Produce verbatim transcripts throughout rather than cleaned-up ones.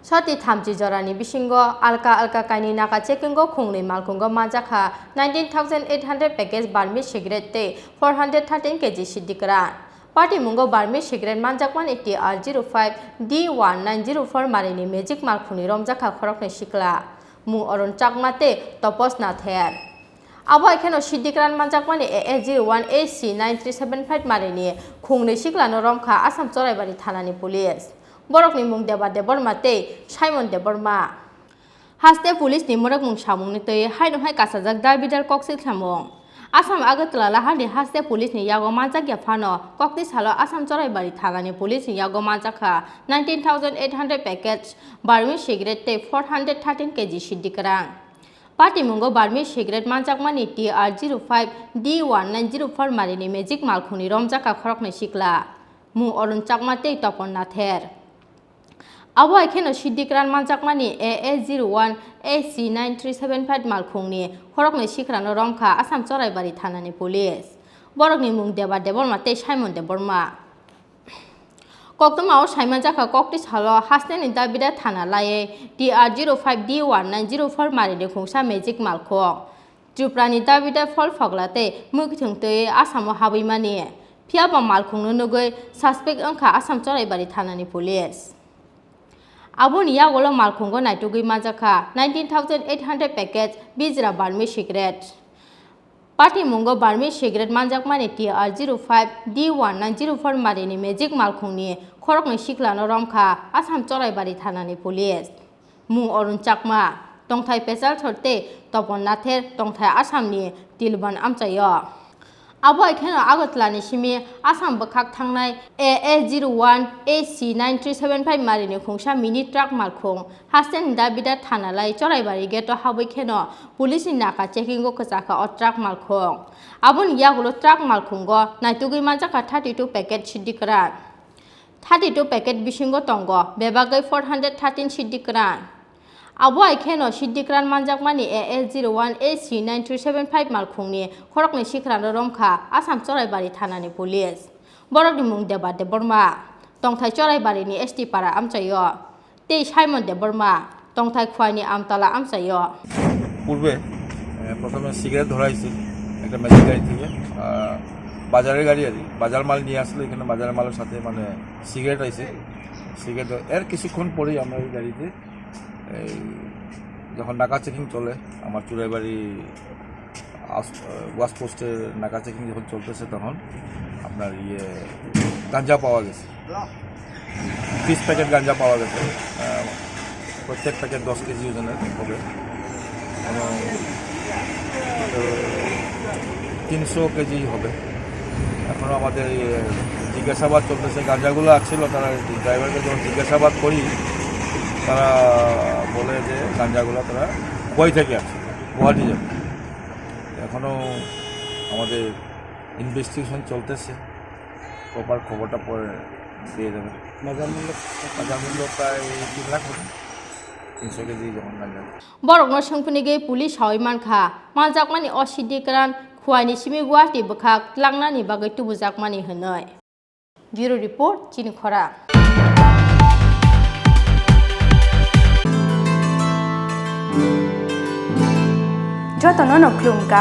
Soti thamchi jorani bisingo alka alka kainwi naka checkingo khungnwi malkhungo manjakha nineteen thousand eight hundred package Burmese cigarette tei four hundred thirteen K G sidikra. Patimungo Burmese cigarette manjakmani T R zero five D one nine zero four marini magic malkhungni romjakha khoroknwi sikla. Mung Arun Chakma tei Topos Nather. Abo hai kheno sidikran manjakmani A A zero one A C nine three seven five marini khungnwi siklano romkha Assam Choraibari thanani police. Borokni mung Deba Debbarma tei Simon Debbarma. Haste police ni mwrwkmung samungni twi haino hai kasajak dabidar kok siklamung. Assam Agartala lahani haste police ni yago manjakya phano kokti salo Assam Choraibari thanani police ni yago manjakha nineteen thousand eight hundred package Burmese cigarette tei four hundred thirteen K G sidikran. Patimungo Burmese cigarette manjakmani T R zero five D one nine zero four marini magic malkhungni romjakha khoroknwi sikla, mung Arun Chakma tei Topon Nather. Abo hai kheno sidikran manjakmani A A zero one A C nine three seven five malkhungni khoroknwi sikrano romkha Assam Choraibari thanani police. Borokni mung Deba Debbarma tei Simon Debbarma. Koktwmao saimanjakha kokti salo hasteni dabida thana laiwi T R zero five D one nine zero four marini khungsa magic malkhung Tripurani dabida phol phogla tei mwkhwthwng twi Assamo habwimani. Phiyaba malkhungno nugwi suspect wngkha Assam Choraibari thanani police. Aboni yagulo malkhungo naitugwi manjakha nineteen thousand eight hundred package Bijra Burmese cigarette. Patimungo Burmese cigarette manjakmani T R zero five D one nine zero four marini magic malkhungni khoroknwi siklano romkha Assam Choraibari thanani police. Mung Arun Chakma, tongthai Pechal Thor tei Topon Nather tongthai Assamni Tilban amchaio. Abo hai kheno Agartalani simi Assam bwkhak thangnai A A zero one A C nine three seven five marini khungsa mini truck malkhung hasteni dabida thana lai Choraibari gate-o habwi kheno police ni naka checking-o kwchakha o truck malkhung. Aboni yagulo truck malkhungo naitugwi manjakha thirty two packet sidikran. Thirty two packet bisingo tongo bebagwi four hundred thirteen sidikran. Abo hai kheno sidikran manjakmani A A zero one A C nine three seven five malkhungni khoroknwi sikrano romkha Assam Choraibari thanani police. Borokni mung Deba Debbarma, tongthai Choraibarini S T para amchaio, tei Simon Debbarma, tongthai Khuaini Amtala amchaio. পূর্বে, এ, প্রথমে সিগারেট ধরা হয়েছিল একটা ম্যাজিক গাড়ি থেকে, আহ, বাজারের গাড়ি আর কি, বাজার মাল নিয়ে আসলো, এখানে বাজারের মালের সাথে মানে সিগারেট আইছে, সিগারেট ধ-, এর কিছুক্ষণ পরেই আমরা এই গাড়িতে এই যখন নাকা চেকিং চলে, আমার চুড়াইবাড়ি আস-, ওয়াচ পোস্টে নাকা চেকিং যখন চলতেছে, তখন আপনার ইয়ে গাঞ্জা পাওয়া গেছে, তিরিশ প্যাকেট গাঞ্জা পাওয়া গেছে। আহ, প্রত্যেক প্যাকেট দশ কেজি ওজনের হবে এবং তো তিনশো কেজি হবে। এখনো আমাদের ইয়ে জিজ্ঞাসাবাদ চলতেছে। গাঞ্জাগুলো আসছিল, তারা ড্রাইভারকে যখন জিজ্ঞাসাবাদ করি, তারা বলে যে গাঞ্জাগুলো তারা খোয়াই থেকে আসছে, গুয়াহাটি যাবে। এখনো আমাদের ইনভেস্টিগেশন চলতেছে, প্রপার খবরটা পরে দিয়ে যাবে। বাজার মূল্য? বাজার মূল্য প্রায় তিন লাখ হবে, তিনশো কেজি যখন গাঞ্জা। Borokno swngphunigwi police sawi mankha, manjakmani o sidikran Khuaini simi Guwahati bwkhak tlangnani bagwi tubujakmani hwnwi. Bureau Report, Chini Khorang. Jotono no khulumkha,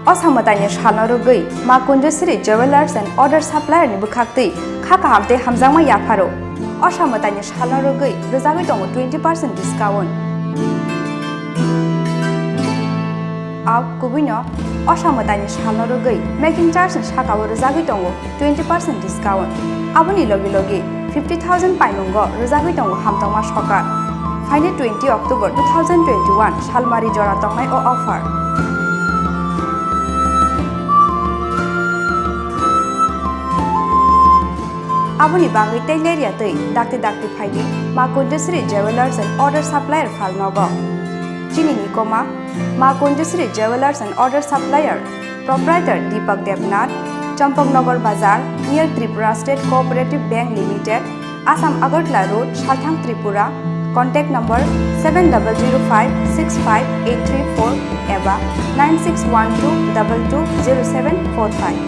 o samwtaini salno rwgwi Ma Kunjasri Jewellers and Other Supplier ni bwkhaktwi kha kaham tei hamjakma yapharo. O samwtaini salno rwgwi rwjagwi tongo twenty percent discount. Au kubuino o samwtaini salno rwgwi making charge ni sakao rwjagwi tongo twenty percent discount. Aboni logi logi fifty thousand paimungo rwjagwi tongo hamtokma sokar. Phaini twenty October two thousand twenty-one salmari jora tongnai o offer. Aboni bagwi tei lerya twi dakti dakti phaidi Ma Kunjasri Jewellers and Other Supplier phalnogo. Chini nikoma Ma Kunjasri Jewellers and Other Supplier, Proprietor Deepak Debnath, Champaknagar Bazar, near Tripura State Cooperative Bank Limited, Assam Agartala Road, Salthang, Tripura. Contact number seven double zero five six five eight three four eba nine six one two double two zero seven four five.